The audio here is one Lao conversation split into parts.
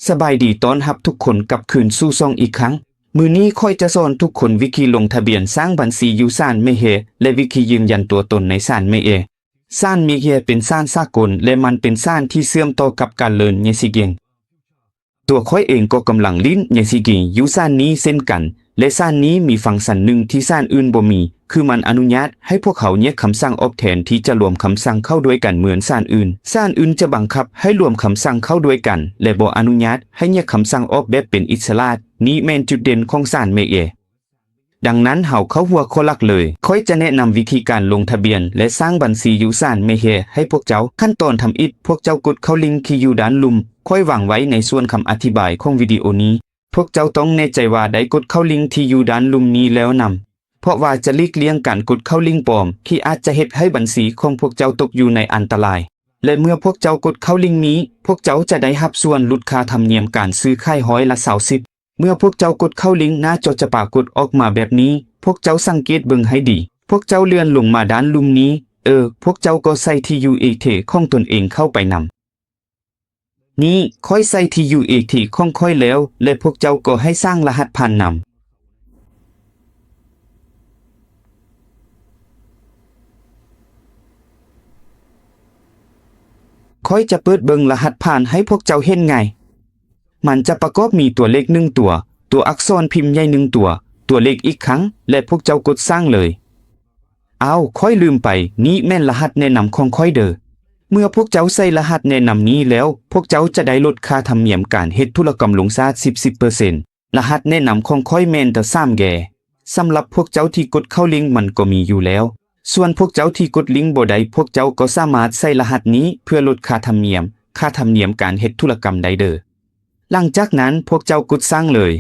ສະບາຍດີ ຕ້ອນຮັບທຸກຄົນກັບຄືນສູ່ຊ່ອງອີກຄັ້ງ. ມື້ນີ້ຂ້ອຍຈະສອນທຸກຄົນວິທີລົງທະບຽນສ້າງບັນຊີຢູ່ສານແມ່ແຮ ແລະ ວິທີຢືນຢັນຕົວຕົນໃນສານແມ່ແຮ. ສານແມ່ແຮເປັນສານສາກົນ ແລະ ມັນເປັນສານທີ່ເຊື່ອມຕໍ່ກັບການຫຼິ້ນເຢຍຊີເກມ. ຕົວຂ້ອຍເອງກໍກຳລັງຫຼິ້ນເຢຍຊີເກມຢູ່ສານນີ້ເຊັ່ນກັນ ແລະ ສານນີ້ມີຟັງຊັນໜຶ່ງທີ່ສານອື່ນບໍ່ມີ ຄືມັນອະນຸຍາດໃຫ້ພວກເຮົາແຍກຄຳສັ່ງອອກແທນທີ່ຈະລວມຄຳສັ່ງເຂົ້າດ້ວຍກັນເໝືອນສານອື່ນ. ສານອື່ນຈະບັງຄັບໃຫ້ລວມຄຳສັ່ງເຂົ້າດ້ວຍກັນ ແລະ ບໍ່ອະນຸຍາດໃຫ້ແຍກຄຳສັ່ງອອກແບບເປັນອິດສະຫຼະ. ນີ້ແມ່ນຈຸດເດັ່ນຂອງສານແມ່ແຮ. ດັ່ງນັ້ນເຮົາເຂົ້າຫົວຂໍ້ຫຼັກເລີຍ. ຂ້ອຍຈະແນະນຳວິທີການລົງທະບຽນ ແລະ ສ້າງບັນຊີຢູ່ສານແມ່ແຮໃຫ້ພວກເຈົ້າ. ຂັ້ນຕອນທຳອິດ, ພວກເຈົ້າກົດເຂົ້າລິ້ງທີ່ຢູ່ດ້ານລຸ່ມ. ຂ້ອຍວາງໄວ້ໃນສ່ວນຄຳອະທິບາຍຂອງວິດີໂອນີ້. ພວກເຈົ້າຕ້ອງແນ່ໃຈວ່າໄດ້ກົດເຂົ້າລິ້ງທີ່ຢູ່ດ້ານລຸ່ມນີ້ແລ້ວນຳ, ເພາະວ່າຈະຫຼີກລ່ຽງການກົດເຂົ້າລິ້ງປອມ ທີ່ອາດຈະເຮັດໃຫ້ບັນຊີຂອງພວກເຈົ້າຕົກຢູ່ໃນອັນຕະລາຍ. ແລະ ເມື່ອພວກເຈົ້າກົດເຂົ້າລິ້ງນີ້, ພວກເຈົ້າຈະໄດ້ຮັບສ່ວນຫຼຸດຄ່າທຳນຽມການຊື້ຂາຍຮ້ອຍລະຊາວສິບ. ເມື່ອພວກເຈົ້າກົດເຂົ້າລິ້ງ, ໜ້າຈໍຈະປາກົດອອກມາແບບນີ້. ພວກເຈົ້າສັງເກດເບິ່ງໃຫ້ດີ. ພວກເຈົ້າເລື່ອນລົງມາດ້ານລຸ່ມນີ້. ເອີ, ພວກເຈົ້າກໍໃສ່ທີ່ຢູ່ເອທີຂອງຕົນເອງເຂົ້າໄປນຳ. ນີ້, ຂ້ອຍໃສ່ທີ່ຢູ່ເອທີຂອງຂ້ອຍແລ້ວ ແລະ ພວກເຈົ້າກໍໃຫ້ສ້າງລະຫັດຜ່ານນຳ. ຂ້ອຍຈະເປີດເບິ່ງລະຫັດຜ່ານໃຫ້ພວກເຈົ້າເຫັນງ່າຍ. ມັນຈະປະກອບມີຕົວເລກໜຶ່ງຕົວ, ຕົວອັກສອນພິມໃຫຍ່ໜຶ່ງຕົວ, ຕົວເລກອີກຄັ້ງ ແລະ ພວກເຈົ້າກົດສ້າງເລີຍ. ອ້າວ, ຂ້ອຍລືມໄປ, ນີ້ແມ່ນລະຫັດແນະນຳຂອງຂ້ອຍເດີ. ເມື່ອພວກເຈົ້າໃສ່ລະຫັດແນະນຳນີ້ແລ້ວ, ພວກເຈົ້າຈະໄດ້ລົດຄ່າທຳນຽມການເຮັດທຸລະກຳລົງຊາດສິບ ສິບເປີເຊັນ. ລະຫັດແນະນຳຂອງຂ້ອຍແມ່ນແຕ່ສາມແກ. ສຳລັບພວກເຈົ້າທີ່ກົດເຂົ້າລິ້ງມັນກໍມີຢູ່ແລ້ວ. ສ່ວນພວກເຈົ້າທີ່ກົດລິ້ງບໍ່ໄດ້, ພວກເຈົ້າກໍສາມາດໃສ່ລະຫັດນີ້ເພື່ອລົດຄ່າທຳນຽມ, ຄ່າທຳນຽມການເຮັດທຸລະກຳໄດ້ເດີ. ຫຼັງຈາກນັ້ນພວກເຈົ້າກົດສ້າງເລີຍ.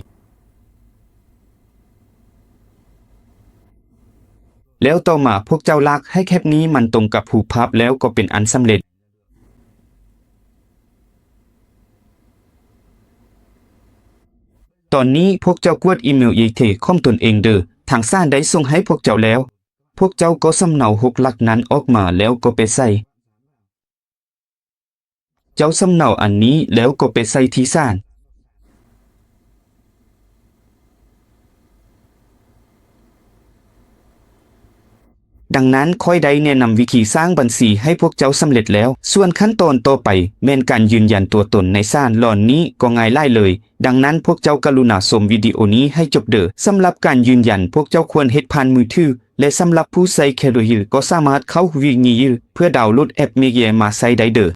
ແລ້ວຕໍ່ມາພວກເຈົ້າລາກໃຫ້ແຄບນີ້ມັນຕົງກັບຮູບພາບແລ້ວກໍເປັນອັນສຳເລັດ. ຕອນນີ້ພວກເຈົ້າກວດອີເມວເອເທຂອງຕົນເອງເດີ. ທາງສານໄດ້ສົ່ງໃຫ້ພວກເຈົ້າແລ້ວ. ພວກເຈົ້າກໍສຳເນົາຫົກຫຼັກນັ້ນອອກມາແລ້ວກໍໄປໃສ່. ເຈົ້າສຳເນົາອັນນີ້ແລ້ວກໍໄປໃສ່ທີ່ສານ. ດັ່ງນັ້ນ, ຂ້ອຍໄດ້ແນະນຳວິທີສ້າງບັນຊີໃຫ້ພວກເຈົ້າສຳເລັດແລ້ວ. ສ່ວນຂັ້ນຕອນຕໍ່ໄປແມ່ນການຢືນຢັນຕົວຕົນໃນສານ. ລອນນີ້ກໍງ່າຍຫຼາຍເລີຍ. ດັ່ງນັ້ນ, ພວກເຈົ້າກະລຸນາຊົມວິດີໂອນີ້ໃຫ້ຈົບເດີ. ສຳລັບການຢືນຢັນ, ພວກເຈົ້າຄວນເຮັດຜ່ານມືຖື. ແລະ ສຳລັບຜູ້ໃຊ້ Android ກໍສາມາດເຂົ້າ Google ເພື່ອດາວໂຫຼດແອັບ Media ມາໃຊ້ໄດ້ເດີ.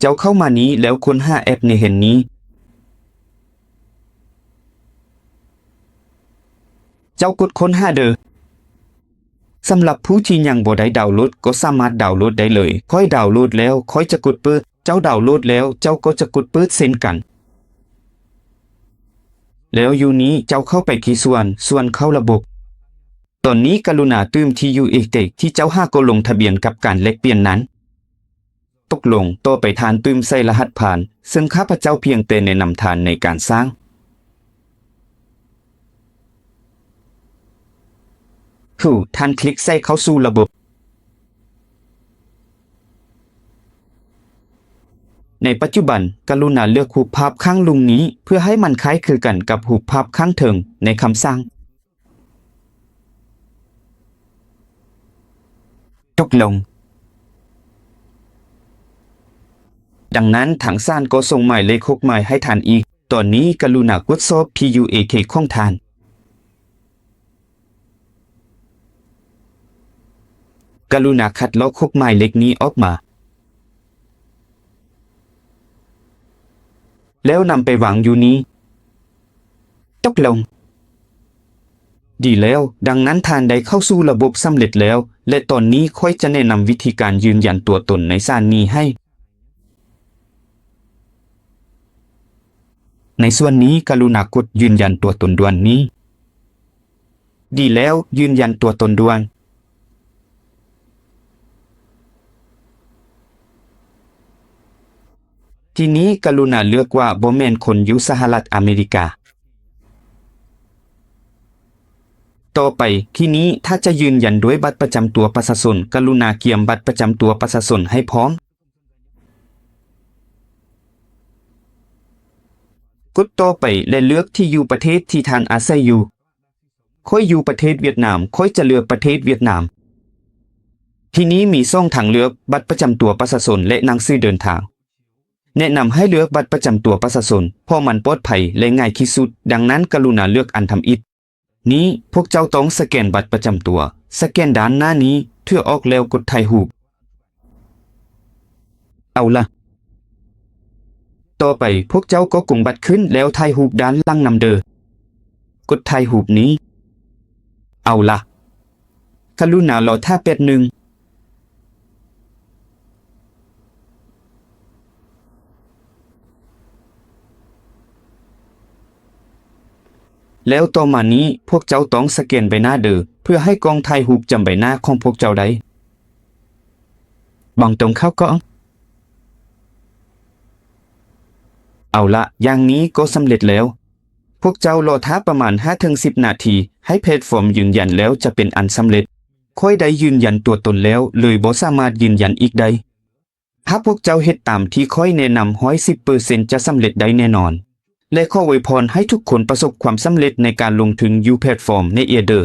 ເຈົ້າເຂົ້າມານີ້ແລ້ວຄົ້ນຫາແອັບໃນແຫ່ງນີ້. ເຈົ້າກົດຄົ້ນຫາເດີ. ສຳລັບຜູ້ທີ່ຍັງບໍ່ໄດ້ດາວໂຫຼດກໍສາມາດດາວໂຫຼດໄດ້ເລີຍ. ຂ້ອຍດາວໂຫຼດແລ້ວ, ຂ້ອຍຈະກົດເປີດ. ເຈົ້າດາວໂຫຼດແລ້ວ, ເຈົ້າກໍຈະກົດເປີດເຊັ່ນກັນ. ແລ້ວຢູ່ນີ້ເຈົ້າເຂົ້າໄປທີ່ສ່ວນ, ສ່ວນເຂົ້າລະບົບ. ຕອນນີ້ກະລຸນາຕື່ມທີ່ຢູ່ເອເທກທີ່ເຈົ້າຫາກໍລົງທະບຽນກັບການແລກປ່ຽນນັ້ນ. ຕົກລົງ. ຕໍ່ໄປທ່ານຕື່ມໃສ່ລະຫັດຜ່ານ, ເຊິ່ງຂ້າພະເຈົ້າພຽງແຕ່ແນະນຳທ່ານໃນການສ້າງ. ຄືທ່ານຄລິກໃສ່ເຂົ້າສູ່ລະບົບ. ໃນປັດຈຸບັນ, ກະລຸນາເລືອກຮູບພາບຂ້າງລຸ່ມນີ້ເພື່ອໃຫ້ມັນຄ້າຍຄືກັນກັບຮູບພາບຂ້າງເທິງໃນຄຳສັ່ງ. ຕົກລົງ. ດັ່ງນັ້ນ, ທາງສານກໍສົ່ງໝາຍເລກຫົກໝາຍໃຫ້ທ່ານອີກ. ຕອນນີ້ກະລຸນາກວດສອບທີ່ຢູ່ເອເທກຂອງທ່ານ. ກະລຸນາຄັດລອກຫົກໝາຍເລກນີ້ອອກມາ. ແລ້ວນຳໄປວາງຢູ່ນີ້. ຕົກລົງ. ດີແລ້ວ, ດັ່ງນັ້ນທ່ານໄດ້ເຂົ້າສູ່ລະບົບສຳເລັດແລ້ວ, ແລະ ຕອນນີ້ຂ້ອຍຈະແນະນຳວິທີການຢືນຢັນຕົວຕົນໃນສານນີ້ໃຫ້. ໃນສ່ວນນີ້, ກະລຸນາກົດຢືນຢັນຕົວຕົນດ່ວນນີ້. ດີແລ້ວ, ຢືນຢັນຕົວຕົນດ່ວນ. ທີນີ້ກະລຸນາເລືອກວ່າບໍ່ແມ່ນຄົນຢູ່ສະຫະລັດອາເມລິກາ. ຕໍ່ໄປ, ທີນີ້ຖ້າຈະຢືນຢັນດ້ວຍບັດປະຈຳຕົວປະຊາຊົນ, ກະລຸນາກຽມບັດປະຈຳຕົວປະຊາຊົນໃຫ້ພ້ອມ. ກົດຕໍ່ໄປ ແລະ ເລືອກທີ່ຢູ່ປະເທດທີ່ທ່ານອາໄສຢູ່. ຂ້ອຍຢູ່ປະເທດຫວຽດນາມ, ຂ້ອຍຈະເລືອກປະເທດຫວຽດນາມ. ທີ່ນີ້ມີສອງທາງເລືອກ, ບັດປະຈຳຕົວປະຊາຊົນ ແລະ ໜັງສືເດີນທາງ. ແນະນຳໃຫ້ເລືອກບັດປະຈຳຕົວປະຊາຊົນ, ເພາະມັນປອດໄພ ແລະ ງ່າຍທີ່ສຸດ, ດັ່ງນັ້ນກະລຸນາເລືອກອັນທຳອິດ. ນີ້ພວກເຈົ້າຕ້ອງສະແກນບັດປະຈຳຕົວ. ສະແກນດ້ານໜ້ານີ້, ເທື່ອອອກແລ້ວກົດຖ່າຍຮູບ. ເອົາລະ. ຕໍ່ໄປພວກເຈົ້າກໍກົງບັດຂຶ້ນ ແລ້ວຖ່າຍຮູບດ້ານຫຼັງນຳເດີ. ກົດຖ່າຍຮູບນີ້. ເອົາລະ. ກະລຸນາລໍຖ້າແປັບໜຶ່ງ. ແລ້ວຕໍ່ມານີ້ພວກເຈົ້າຕ້ອງສະແກນໃບໜ້າເດີ ເພື່ອໃຫ້ກ້ອງຖ່າຍຮູບຈຳໃບໜ້າຂອງພວກເຈົ້າໄດ້. ບອງຕົງເຂົ້າກ້ອງ. ເອົາລະ, ຢ່າງນີ້ກໍສຳເລັດແລ້ວ. ພວກເຈົ້າລໍຖ້າປະມານຫ້າເຖິງສິບນາທີ ໃຫ້ແພລດຟອມຢືນຢັນແລ້ວຈະເປັນອັນສຳເລັດ. ຂ້ອຍໄດ້ຢືນຢັນຕົວຕົນແລ້ວ ເລີຍບໍ່ສາມາດຢືນຢັນອີກໄດ້. ຫາກພວກເຈົ້າເຮັດຕາມທີ່ຂ້ອຍແນະນຳຮ້ອຍສິບເປີເຊັນ ຈະສຳເລັດໄດ້ແນ່ນອນ ແລະ ຂໍອວຍພອນໃຫ້ທຸກຄົນປະສົບຄວາມສຳເລັດໃນການລົງທຶນຢູ່ແພລດຟອມ Nader.